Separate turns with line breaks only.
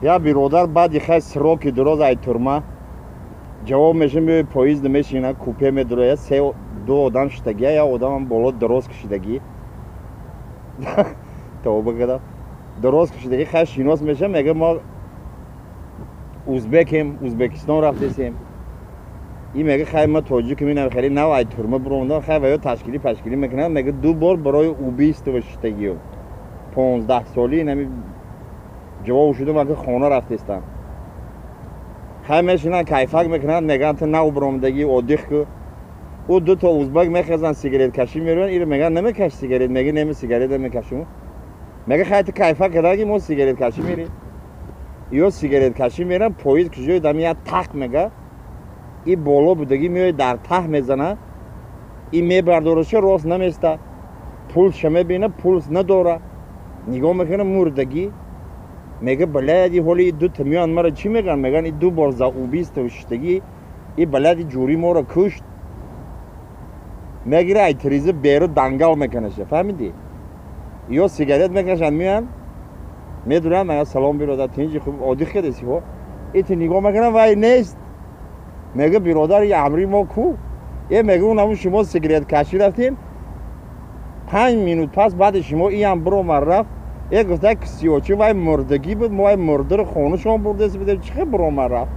Я биродар баъди хай сроки дуроз ай турма ҷавоб меша, меои, поезд мешина, купе медуроя, се ду одам шиштагия, як одамам боло дороз кашидагӣ, тавба кардам, дороз кашидагӣ. Хай, шинос меша, мега: «Мо узбекем, Узбекистон рафтесем». И мега: «Хай, ма тоҷикам, инам хеле нав ай турма буромадам». Хай, ва ё ташкилӣ пашкилӣ мекунад, мега, ду бор барои убийство шиштагиё, 15 солӣ инами ҷавоб шудам, ака, хона рафтестам. Хай, мешинанд, кайфак мекунанд, мегӯянд: «Ту нав буромадагӣ, отдых ку». Ӯ дуто узбак мехезанд, сигареткашӣ мераванд. Иро мегӯянд: «Намекаш сигарет?» Мега: «Неми, сигарет намекашум». Мега: «Хай, ту кайфак кардаги, мо сигареткашӣ мерем». Ё сигареткашӣ мерам, поезд куҷои дами як тақ мега, и боло будагӣ меои, дар таҳ мезана, и мебардораша, рост наместа, пулша мебина, пулс надора, нигоҳ мекунам, мурдагӣ. Мега: «Блядь, ҳоли и дута меоянд, мара чӣ мегӯянд? Мегӯянд, и ду бор за убийство шиштагӣ, и, блядь, ҷурӣ моро кушт». Мегира, ай тиреза беру дангал мекунаша, фаҳмидӣ? Ё сигарет мекашанд, меоянд, медуранд, мега: «Салом, биродар, тинҷи, хуб, отдых кардеси?» Ҳо, ити нигоҳ мекунам, вай нест. Мега: «Биродар, и амри мо ку?» Э, мега, унаму шумо сигарет кашӣ рафтем, 5 минут пас баъди шумо иам биромад, рафт. Э, гуфта, кисиёчи, вай мурдагӣ буд, мо вай мурдаро хонашон бурдеси будем, чӣ хел биромад, рафт?»